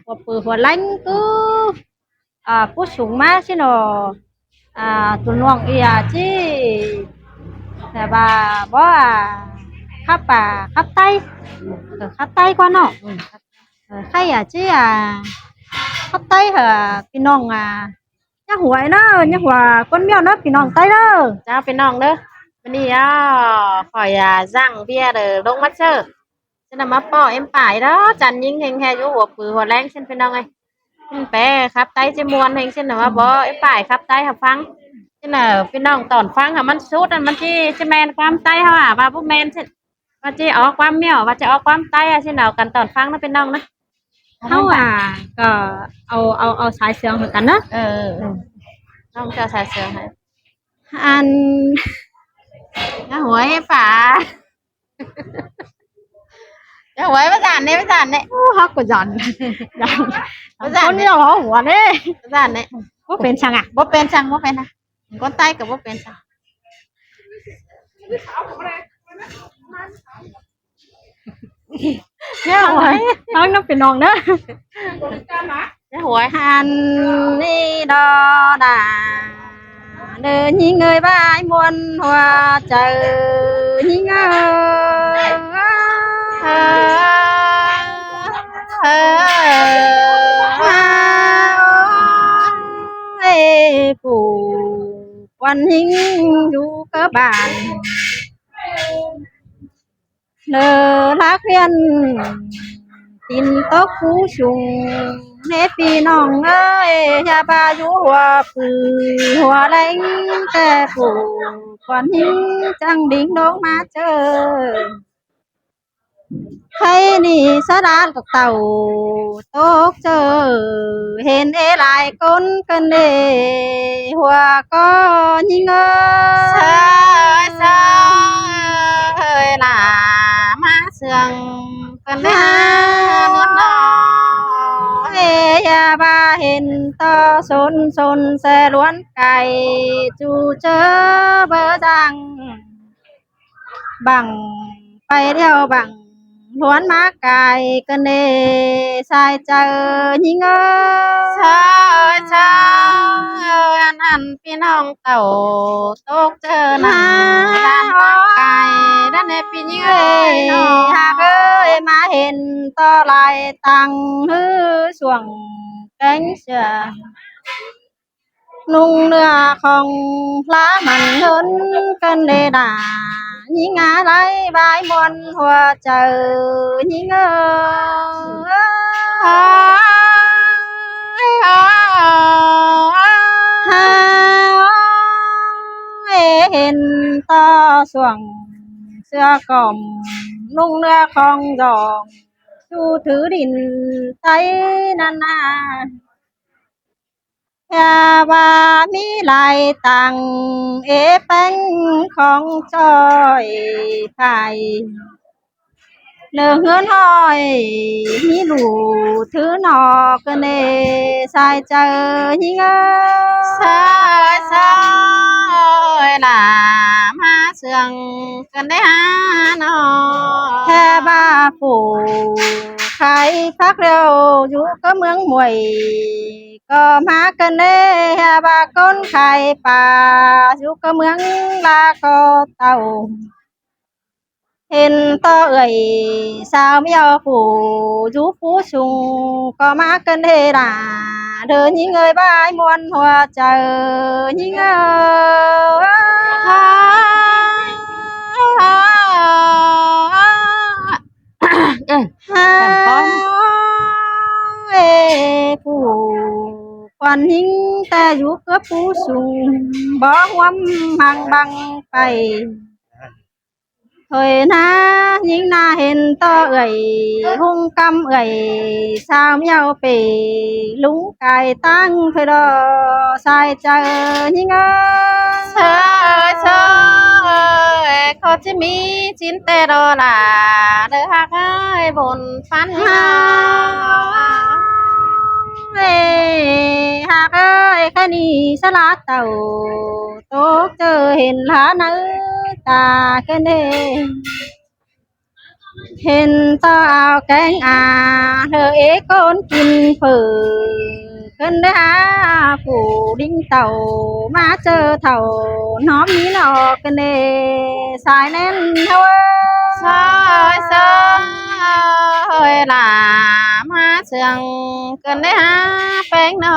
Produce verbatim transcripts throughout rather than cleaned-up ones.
ꞌpưa hua ꞌlẹng ꞌcứ, à, pú sung ꞌmá ꞌsịn ꞌnọ, à, ꞌtu ꞌnọng ꞌnị, à, ꞌchí, ꞌva bók, à, khắp, à, khắp Tay. Ờ, khắp Tay ꞌquá ꞌnọ. Ờ, khay, à, ꞌchí, à, khắp Tay hả, ꞌpi ꞌnọng, à, ꞌnhá hua ꞌnớ, ꞌnhá hua ꞌcốn ꞌmẹo ꞌnớ, ꞌpi ꞌnọng Tay ꞌnớ. Chao ꞌpi ꞌnọng ꞌnớ. Báu ꞌnị, à, khỏi, à, dáng ꞌviạk đảy ꞌlống ꞌmá ꞌchớ. ꞌChớ ꞌnặn ꞌmá ꞌpọ ꞌếm pay đó, chăn ꞌnhính ꞌhêng ꞌhê dú hua ꞌpưa hua ꞌlẹng ꞌsịn ꞌpi ꞌnọng ơi. ꞌChớ ꞌpẹ khắp Tay ꞌchí ꞌmuôn ꞌhêng ꞌsịn ꞌnặn ꞌmá ꞌpọ ꞌếm pay khắp Tay hảư ꞌphắng. ꞌChớ ꞌnặn ꞌpi ꞌnọng tỏn ꞌphắng hảư ꞌmắn sút ꞌnặn ꞌmắn ꞌchí, ꞌchí ꞌmen ꞌquám Tay ꞌháu à, ꞌva báu ꞌmen ꞌsịn. ꞌVa ꞌchí ók ꞌquám ꞌmẹo, ꞌva ꞌchí ók ꞌquám Tay à, ꞌsịn ꞌnặn căn tỏn ꞌphắng ꞌnớ ꞌpi ꞌnọng ꞌnớ. ꞌHáu à, ꞌcọ au, au, au sai sương hảư căn ꞌnớ. Ờ, ờ. ꞌNọng ꞌchọ sai sương hảư. Ăn. ꞌNhá hua ꞌphạ. ꞌNhá hua ꞌmá dản ꞌnị, ꞌmá dản ꞌnị. Ô, ꞌhặc ꞌcọ dản. Dản. ꞌMá dản ꞌnị. ꞌCốn ꞌmẹo ꞌháu hua ꞌnị. ꞌMá dản ꞌnị. Báu pên săng à? Báu pên săng, báu pên săng. ꞌCốn Tay ꞌcọ báu pên săng. ꞌNhá hua. ꞌTan ꞌnặn ꞌpi ꞌnọng ꞌnớ. ꞌNhá hua. Ăn ꞌnị đó đa. Đơ ꞌnhính ơi, ꞌvạy ꞌmuôn hua chaư ꞌnhính ơi. Ê, phủ quan ꞌnhính dú ꞌcứ bản. Lơ lác ꞌviến tín tốc phú sung, ꞌnê ꞌpi ꞌnọng ơi, ꞌhia ꞌva dú hua ꞌpưa hua ꞌlẹng, ꞌtẹ phủ quan ꞌnhính chắng đin ꞌlống ꞌmá ꞌchớ. Khay ꞌnị sá đa tốc tảu tốc ꞌchớ, hên ê lai ꞌcốn căn đê hua ꞌcọ ꞌnhính ơi. Sa, sa, ơi là ꞌmá sương căn đê hua ꞌnọ. Ê, ꞌhia ꞌva hên ꞌto sôn sôn ꞌsê ꞌluốn cai, ꞌchu ꞌchớ báu dáng. Bảng pay ꞌlẹo bảng ꞌluốn ꞌmá cai căn đê sai chaư ꞌnhính ơi. Sai chaư, ăn ăn ꞌpi ꞌnọng tảu tốc ꞌchớ ꞌnặn, dán ꞌmá cai, đa ꞌnị ꞌpi ꞌnhính ơi ꞌnọ. Hák ơi, ꞌmá hên ꞌto lai tang ꞌhứ suông kéng sưa. ꞌNung ꞌnưa khong ꞌlá mẳn ꞌhướn căn đê đa, ꞌnhính ꞌnga lai ꞌvạy ꞌmuôn hua chaư ꞌnhính ơi. Ê, hên ꞌto suông sưa cỏm, ꞌnung ꞌnưa khong dong, ꞌchu thứ đin Tay ꞌnặn ꞌna. ꞌHia ꞌva ꞌmí lai tang ê péng khong ꞌchoi thải. Lơ ꞌhướn ꞌhọi ꞌmí ꞌlụk thứ ꞌnọ căn đê sai chaư ꞌnhính ơi. Sai chaư ơi, là ꞌmá sương căn đê hua ꞌnọ. ꞌHia ꞌva phủ khai phák ꞌlẹo dú ꞌcứ ꞌmướng muối ꞌcọ ꞌmá căn đê, ꞌhia ꞌva ꞌcốn khai pá dú ꞌcứ ꞌmướng ꞌlạ ꞌcọ tảu. Hên ꞌto ơi sao ꞌmẹo phủ dú phú sung ꞌcọ ꞌmá căn đê đa, đơ ꞌnhính ơi ꞌvạy ꞌmuôn hua chaư ꞌnhính ơi. Ê, ê, phủ quan ꞌnhính ꞌtẹ dú ꞌcứ phú sung, bók ꞌhuôm hăng băng pay. Thôi ꞌna, ꞌnhính ꞌna hên ꞌto ơi, ꞌhung ꞌcắm ơi, sao ꞌmẹo pê, ꞌlung cai tang thôi đó, sai chaư ꞌnhính ơi. Sai chaư ơi, ꞌcọ ꞌchí ꞌmí ꞌchín ꞌtẹ đó là, đơ hák ơi, bôn phăn ꞌna. Ê, hák ơi, khay ꞌnị sá ꞌlạ tảu tốc ꞌchớ hên ꞌlạ ꞌnư ta căn đê. Hên ꞌto ao kéng a, ꞌlới ꞌcốn kin phủ, ꞌcốn đảy hák phủ đinh tảu, ꞌmá ꞌchớ thảu ꞌnóm ꞌnị ꞌnọ ꞌcốn đảy sai ꞌnén ꞌháu ơi. Sai sai ꞌlạ ꞌmá sương, ꞌcốn đảy hák ꞌpéng ꞌnọ.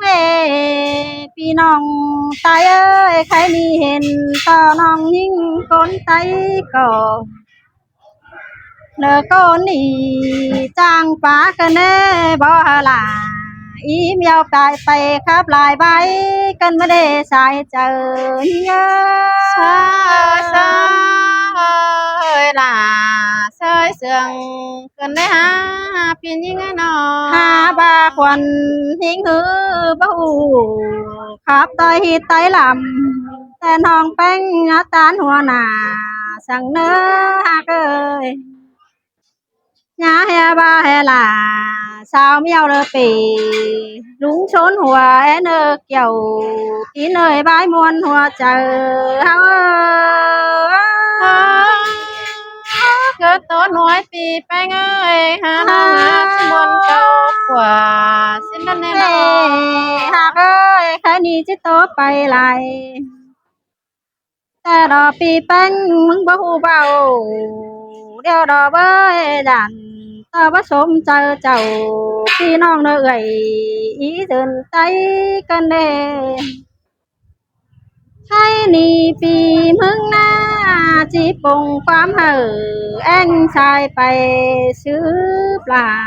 Ê, ꞌpi ꞌnọng tai ơi, khay ꞌnị hên ꞌto ꞌnọng ꞌnhính ꞌcốn tai ꞌcọ, ꞌlới ꞌcốn ꞌnị chắng pák ꞌcốn ꞌnị báu hả lả. Í ꞌmeo pay pay khắp lai bai, ꞌcốn ꞌmá đảy sai chaư ꞌnhính ơi. Sai sai ꞌlạ sai sương, ꞌcốn đảy hák ꞌpi ꞌnhính ꞌnọ. Hả ꞌva khuôn ꞌnhính ꞌhứ báu hủ, khắp ꞌtoi ꞌhịt ꞌtoi lăm, ꞌtẹ ꞌnọng ꞌpéng ꞌtán hua nả săng ꞌnớ ꞌhặc ơi. Nhá hé ꞌva hé lả, sao ꞌmeo ꞌlới pê, lung ꞌsốn hua é ꞌnớ kiẻo, kin ơi bái ꞌmuôn hua chaư ꞌháu ơi. ꞌCọ ꞌtố ꞌnọi ꞌpi ꞌpéng ơi, hả ꞌnọng hả ꞌchí ꞌmuôn ꞌcọ ꞌquá, ꞌsịn ꞌnặn ꞌnê ꞌnọ. Ê, ꞌhặc ơi, khay ꞌnị ꞌchí ꞌtố pay lai. ꞌTẹ đỏ ꞌpi ꞌpéng ꞌmứng báu hủ báu, điêu đỏ bới đản, ꞌtọ báu sôm chaư chảu, ꞌpi ꞌnọng ꞌnớ ơi, í dưn tai ꞌcốn đảy. Khay ꞌnị ꞌpi ꞌmứng ꞌná, ꞌchí pông ꞌquám hảư, ꞌéng sai pay sứ pla.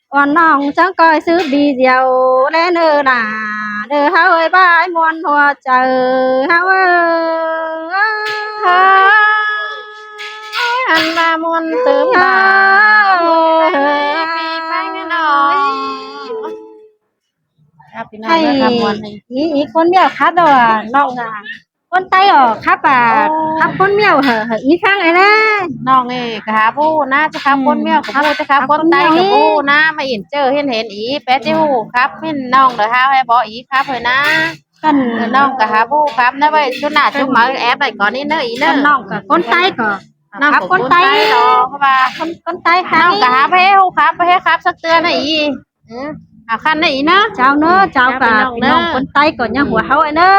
Ôn ꞌnọng chắng ꞌcoi sứ bi diêu ꞌlé ꞌnớ nả, đơ ꞌháu ơi bái ꞌmuôn hua chaư ꞌháu ơi. Hả, hẳn ꞌva ꞌmuôn tứm nả, ꞌpi ꞌpéng ꞌnọ. Khắp ꞌpi ꞌnọng ꞌnớ, khắp ꞌmuôn ꞌnị. Í, í ꞌcốn ꞌmẹo khắp đỏ ꞌnọng à. ꞌCốn tai ꞌcọ khắp à, khắp ꞌcốn ꞌmẹo hả, hả í kháng ai ꞌnớ. ꞌNọng ê, ꞌcọ hả báu ꞌhụ ꞌná, ꞌchí khắp ꞌcốn ꞌmẹo ꞌcọ báu ꞌhụ, ꞌchí khắp ꞌcốn tai ꞌcọ báu ꞌhụ ꞌná, ꞌmá ỉn ꞌchớ hên hên í, pét ꞌchí ꞌhụ khắp, hên ꞌnọng đảy háo hé bók í khắp ꞌhới ꞌná. Căn ꞌnọng ꞌcọ hả báu ꞌhụ khắp ꞌnớ, ꞌvạy ꞌchu nả ꞌchu máư ép đảy ꞌcọ ꞌnị ꞌnớ í ꞌnớ. Căn ꞌnọng ꞌcọ ꞌcốn tai ꞌcọ. ꞌNọng khắp ꞌcốn tai ꞌcọ, ꞌcốn, ꞌcốn tai khắp ꞌnọng ꞌnị. ꞌCọ hả báu ꞌhụ khắp, báu ꞌhụ khắp sắc ꞌtưa ꞌnớ í. Ư, hả khăn ꞌnị ꞌnớ. Chảu ꞌnớ, chảu ꞌcọ ꞌpi ꞌnọng ꞌcốn tai ꞌcọ ꞌnhắng hua ꞌháu ꞌnớ.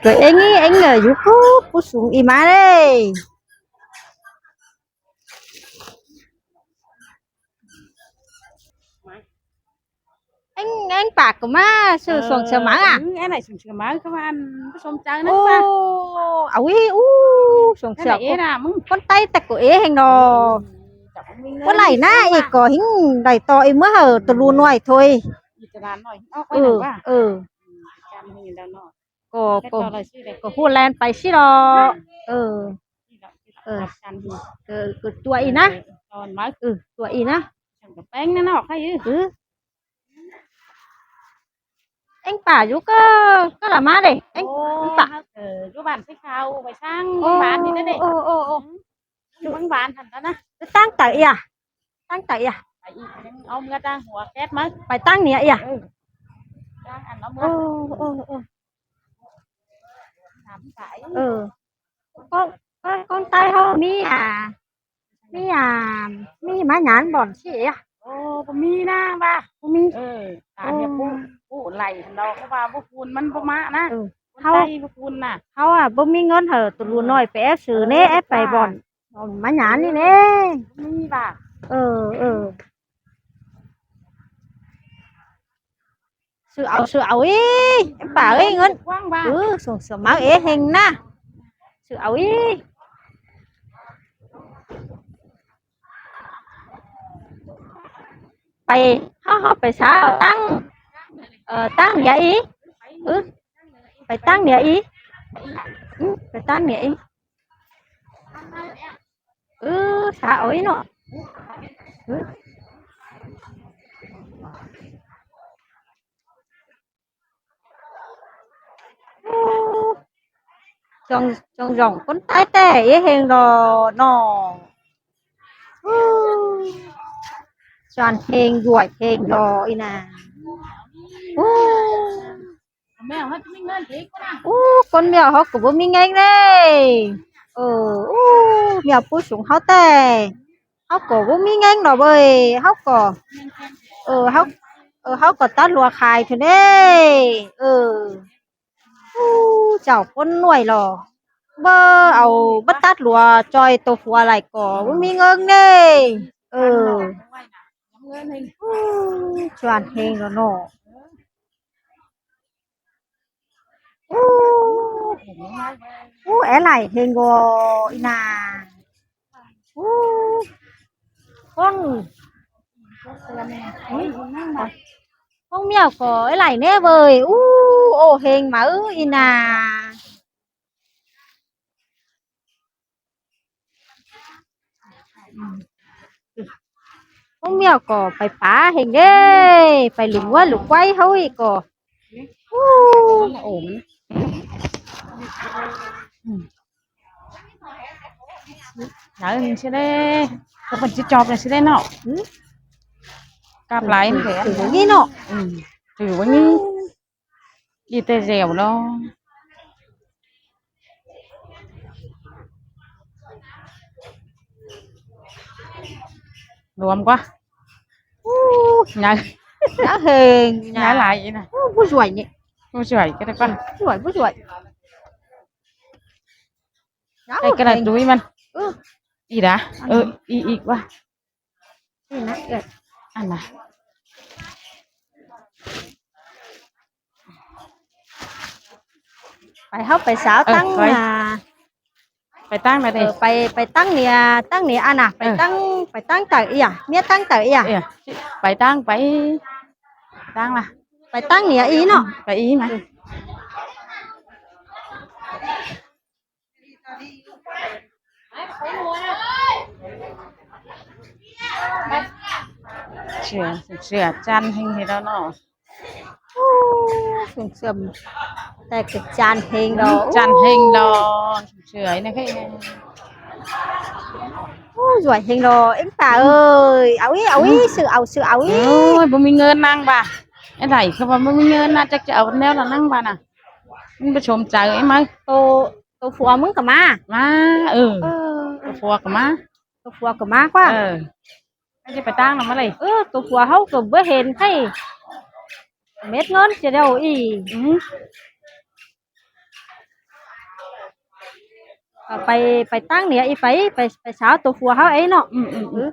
ꞌCọ ꞌéng í, ꞌéng ꞌnớ dú cú, cú sung ꞌnị ꞌmá đê. ꞌEng, ꞌeng pả ꞌcọ ꞌmá, ꞌsứ suông sia máư à? Ơ, ꞌen ꞌnị suông sia máư, ꞌcọ ꞌva ăn ꞌpá sôm chaư ꞌnớ ꞌva. Ô, au ꞌí, u, suông sia ꞌcọ. ꞌCốn tai ꞌtẹ ꞌcọ ế ꞌhêng ꞌnọ. Ơ, ꞌcốn lai ꞌná ꞌnị ꞌcọ ꞌhính đảy ꞌto ꞌi ꞌmứa hảư ꞌto ꞌlụk ꞌnọi thôi. Ơ, ơ. ꞌCọ, ꞌcọ, ꞌcọ ꞌhụ ꞌlen pay ꞌsứ ꞌlọ. Ơ. Ơ, tua ꞌnị ꞌná. Ơ, tua ꞌnị ꞌná. Ơ. ꞌEng pả dú ꞌcọ, ꞌcọ lả ꞌmá đê. ꞌEng, ꞌeng pả. Ơ, dú bản Sích Khao, pay ꞌsáng bản ꞌnị ꞌnớ đê. Ơ, ơ, ơ. Bản bản hẳn ꞌnớ. Táng tải à? Táng tải à? Pay ꞌnị, au ꞌmứa táng hua két máư. Pay táng ꞌnị à? Ơ. Táng ăn au ꞌmứa. Ơ, ơ, ơ. Táng tải. Ơ. ꞌCọ, ꞌcọ, ꞌcốn tai ꞌháu ꞌmí à? ꞌMí à? ꞌMí ꞌmá nhẳn bỏn ꞌsị à? Ô, báu ꞌmí ꞌná ꞌva. Báu ꞌmí. Ơ, ta ꞌnị ꞌpú, ꞌpú lai ꞌnọ, ꞌcọ ꞌva báu phun ꞌmắn báu ꞌmá ꞌná. Ơ. ꞌCốn tai báu phun ꞌná. ꞌHáu à, báu ꞌmí ꞌngớn hảư ꞌto ꞌlụk ꞌnọi pay ép sư ꞌnê, ép pay bỏn. Bỏn ꞌmá nhẳn ꞌnị ꞌnê. Báu ꞌmí ꞌva. Ơ, ơ. Sư au, sư au ꞌí. ꞌEng pả ơi, ꞌngớn. Ư, suông sia máư ế ꞌhêng ꞌná. Sư au ꞌí. Pay, ꞌháu, ꞌháu pay sa au táng, ơ, táng ꞌnị ꞌí. Ư, pay táng ꞌnị ꞌí. Ư, pay táng ꞌnị ꞌí. Ư, sa au ꞌí ꞌnọ. Ư. Chong, chong dỏng ꞌcốn tai ꞌtẹ ế ꞌhêng ꞌnọ ꞌnọ. Ư. Chăn ꞌhêng, dui ꞌhêng ꞌnọ ꞌnị ꞌná. Ú, ú, ꞌcốn ꞌmẹo ꞌháu ꞌcọ báu ꞌmí ꞌngéng ꞌnê. Ơ, ú, ꞌmẹo pú sung ꞌháu ꞌtẹ. ꞌHáu ꞌcọ báu ꞌmí ꞌngéng lo ꞌvới. ꞌHáu ꞌcọ, ơ, ꞌháu, ơ, ꞌháu ꞌcọ tắt lua khai thôi ꞌnê. Ơ, ú, chảu ꞌcốn ꞌnuội lo. Báu au, báu tắt lua ꞌchoi tô phua đảy ꞌcọ báu ꞌmí ꞌngéng ꞌnê. Ơ, ú, ꞌchuan ꞌhêng lo ꞌnớ. Ú, ú, é đảy ꞌhêng ꞌgọ ꞌnị nả. Ú, ꞌcốn, ú, ꞌcốn ꞌmẹo ꞌcọ é đảy ꞌnê ꞌvới. Ú, ổ ꞌhêng máư ꞌnị nả. ꞌCốn ꞌmẹo ꞌcọ pay pá ꞌhêng ꞌnê, pay lủng ꞌquá lủng ꞌquáy ꞌháu ꞌnị ꞌcọ. Ú, ổ. Nả ꞌnị ꞌsứ ꞌnê. Có phần ꞌchí ꞌchọp ꞌnị ꞌsứ ꞌnê ꞌnớ. Cắp lai ꞌnị. Thử ꞌvới ꞌnị ꞌnớ. Thử ꞌvới ꞌnị. Đi ꞌtẹ dẻo lo. Luôm ꞌquá. Ú, nháư. Nháư ꞌhêng, nháư lai ꞌnị nả. Ú, báu duyệt ꞌnị. Báu duyệt ꞌcọ đảy ꞌquá. Báu duyệt, báu duyệt. Nháư ꞌhêng. Cái này túi măn. Ư. Đi đã. Ơ, đi, đi ꞌquá. Ăn nả. Pay ꞌháu pay sáo ꞌtáng nả. Pay ꞌtáng nả đi. Pay, pay ꞌtáng ꞌnị, ꞌtáng ꞌnị ăn nả. Pay ꞌtáng, pay ꞌtáng tảu ꞌnị à. ꞌMía ꞌtáng tảu ꞌnị à. Pay ꞌtáng, pay ꞌtáng nả. Pay ꞌtáng ꞌnị ꞌnị ꞌnớ. Pay ꞌnị ꞌmá. Sửa, sửa chăn ꞌhêng ꞌhê đó nó. Ú, sung sưm. Té ꞌcọ chăn ꞌhêng đó. Chăn ꞌhêng đó. Sửa ꞌnị ꞌhêng. Ú, duyệt ꞌhêng đó. Ím pả ơi. Au ꞌnị, au ꞌnị, sửa au, sửa au ꞌnị. Ôi, báu ꞌmí ꞌngớn ꞌnăng ꞌva. Ê đảy, ꞌcọ ꞌva báu ꞌmí ꞌngớn ꞌnăng, chắc ꞌchí au ꞌnéo lo ꞌnăng ꞌva nả. ꞌMắn báu chôm chaư ꞌmá. Tô, tô phua ꞌmứng ꞌcọ ꞌmá. ꞌMá, ư. Tô phua ꞌcọ ꞌmá. Tô phua ꞌcọ ꞌmá ꞌquá. Ơ. Ê, ꞌchí pay ꞌtáng nả ꞌmá đảy. Ư, tô phua ꞌháu ꞌcọ báu hên ꞌtẹ. Mết ꞌngớn ꞌchí đaư ꞌnị. Ơ, pay, pay ꞌtáng ꞌnị ꞌnị pay, pay, pay sáo tô phua ꞌháu ꞌnị ꞌnớ. Ư, ư, ư.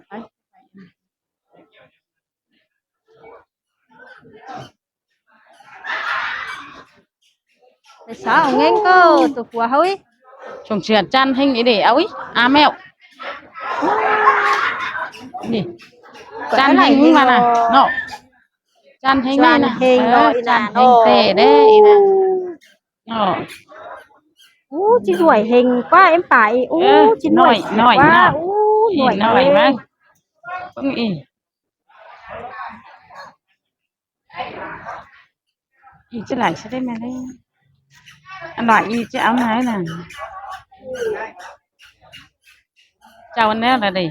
Pay sáo au ꞌngéng ꞌcọ tô phua ꞌháu ꞌnị. Sung sửa chăn ꞌhêng ꞌnị đê, au ꞌnị. À, ꞌmẹo. Đi. Chăn ꞌhêng ꞌmá nả. Nó. Chăn ꞌhêng ꞌnị nả. Chăn ꞌhêng ꞌtẹ đé ꞌnị nả. Nó. Ú, ꞌchí duyệt ꞌhêng ꞌquá ím pả ꞌnị. Ú, ꞌchí ꞌnuội, ꞌnuội ꞌquá. Ú, ꞌnuội ꞌnị. Ú, ꞌnị. Ê, ꞌchí lai ꞌsứ đé ꞌmá đé. Ăn lai ê, ꞌchí au ꞌnị nả. Chảu ăn ꞌnéo đa đê.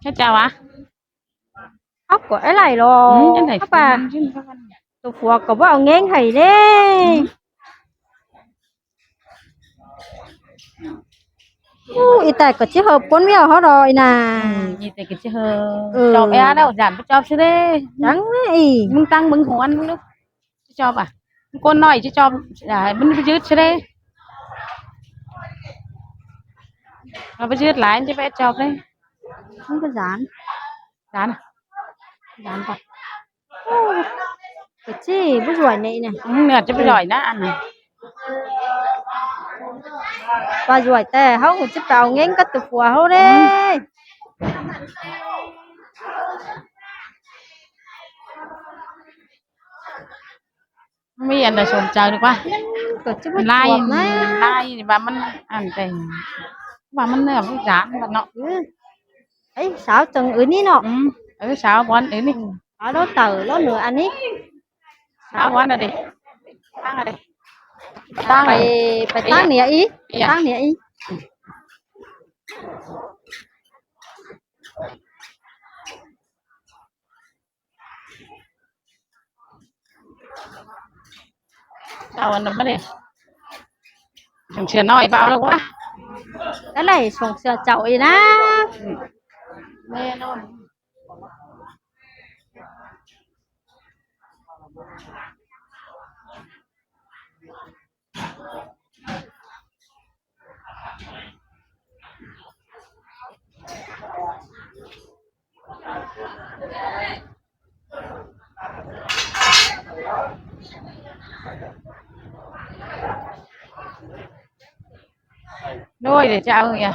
Chảu, chảu à? Hóc ꞌcọ é đảy lo. Ư, é đảy. Hóc à. Tô phua ꞌcọ báu au ꞌngéng hảư đê. Ư. Ú, ꞌi ꞌtẹ ꞌcọ ꞌchí hơp ꞌcốn ꞌmẹo ꞌháu đo ꞌnị nả. Ư, ꞌi ꞌtẹ ꞌcọ ꞌchí hơp. Ư. Chảu é đaư, dản báu chảu ꞌsứ đê. Chắng ꞌnị. ꞌMứng ꞌtáng ꞌmứng huôn ꞌmứng đu. ꞌChí chảu à? ꞌCốn ꞌnọi ꞌchí chảu, à, ꞌmắn báu dứt ꞌsứ đê. Nó báu dứt lai ꞌchí báu chảu đê. ꞌMắn báu dản. Dản à? Dản ꞌva. Ư, ꞌcọ ꞌchí báu duyệt ꞌnị nả. Ư, ꞌnị ꞌchí báu duyệt nả ăn nả. Báu duyệt ꞌtẹ, ꞌháu ꞌcọ ꞌchí pao ꞌngéng cá tô phua ꞌháu đê. Ư. ꞌMí ăn đa sôm chaư đi ꞌquá. Lai, lai ꞌva ꞌmắn ăn ꞌtẹ. ꞌVa ꞌmắn ꞌnớ ꞌmắn dản ꞌva ꞌnọ. Ư. Ê, sáo chắng ứn ꞌnị ꞌnọ. Ư, ư, sáo bón ứn ꞌnị. Sáo đỏ tẩu, đỏ nửa ăn ꞌnị. Sáo bón đa đi. Tang đa đi. Tang pay, pay tang ꞌnị ꞌnị. Tang ꞌnị ꞌnị. เอาอันนั้นมาเลย ส่งเสื้อน้อยเปล่าลูกวะ ก็เลยส่งเสื้อเจ้าอีกนะ แน่นอน Đôi để chào kìa.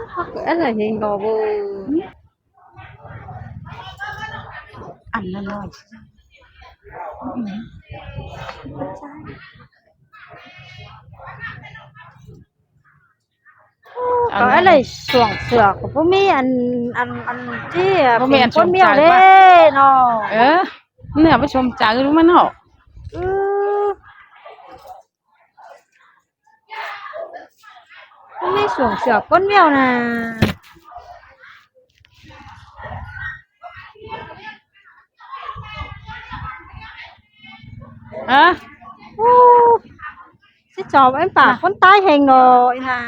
Hắc ớt là hình gò bồ. Ăn nó ngon. Có ăn ớt này. Này, xuồng sửa của bố mi ăn, ăn, ăn chứ, à, bố mi ăn con mèo đấy, nó. Ơ, nè, bố xuồng chả đúng mà nó. Ừ. Bố mi xuồng sửa con mèo nè. Hả? Ú, chứ cho em bảo con tay hình rồi nè.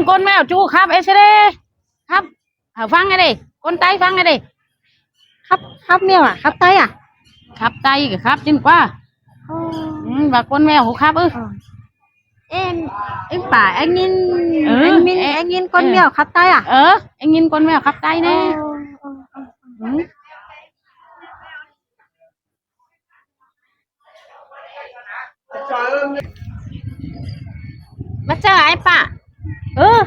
Không, con mèo chú khắp ế xe đê. Khắp, hả, phăng cái đi. Con tay phăng cái đi. Khắp, khắp mèo à? Khắp tay à? Khắp tay, khắp chân qua. Ồ. Ừ, và con mèo cũng khắp ư. Ờ. Em, em bảo anh nhìn, ừ, anh nhìn, em, anh nhìn con mèo khắp tay à? Ờ, anh nhìn con mèo khắp tay nè. Ờ, ờ, ờ, ờ. Ừ. Mát ꞌchớ ai pạ? Ừ,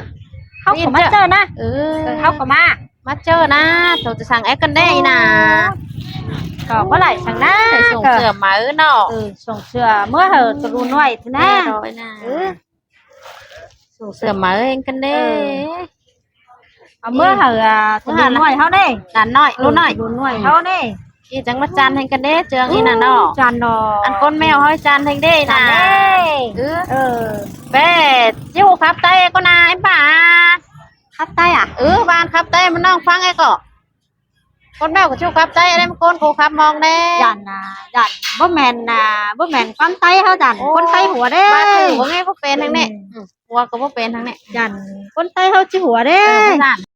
hảư ꞌcọ mát ꞌchớ ꞌnớ. Ừ, hảư ꞌcọ ꞌmá. Mát ꞌchớ ꞌnớ, thôi ꞌchớ săng é căn đé ꞌnớ. Có báu đảy săng ꞌnớ. Phải sung sửa máư ꞌnớ. Ừ, sung sửa ꞌmứa hảư ꞌtụ ꞌlụk ꞌnọi thôi ꞌnớ. Rồi ꞌnớ. Ừ. Sung sửa máư é căn đé. Ừ. Au ꞌmứa hảư, à, ꞌtụ ꞌlụk ꞌnọi hảư đé. Đàn ꞌnọi, ꞌlụk ꞌnọi. ꞌTụ ꞌlụk ꞌnọi hảư đé. ꞌChí chắng ꞌmá ꞌchăn hên căn đé, ꞌchương ꞌnị ꞌnớ ꞌnớ. ꞌChăn ꞌnớ. Ăn con mèo hảư ꞌchăn hên đé ꞌnớ. ꞌChăn đé. Ừ. Ừ. Báu, ꞌchí ꞌhụ khắp tay ꞌcọ ꞌnớ, em pạ. Khắp tay à? Ừ, ꞌva ăn khắp tay ꞌmá ꞌnọng phăng é ꞌcọ. Con mèo ꞌcọ ꞌchí khắp tay, em con ꞌcọ khắp ꞌmướng đé. Dản à, dản, báu ꞌmen à, báu ꞌmen con tay hảư dản, con tay hua đé. Báu hua nghe báu pên hăng ꞌnị. Ừ. Ừ, hua ꞌcọ báu pên hăng ꞌnị. Dản, con tay hảư ꞌchí hua đé. Ừ, dản.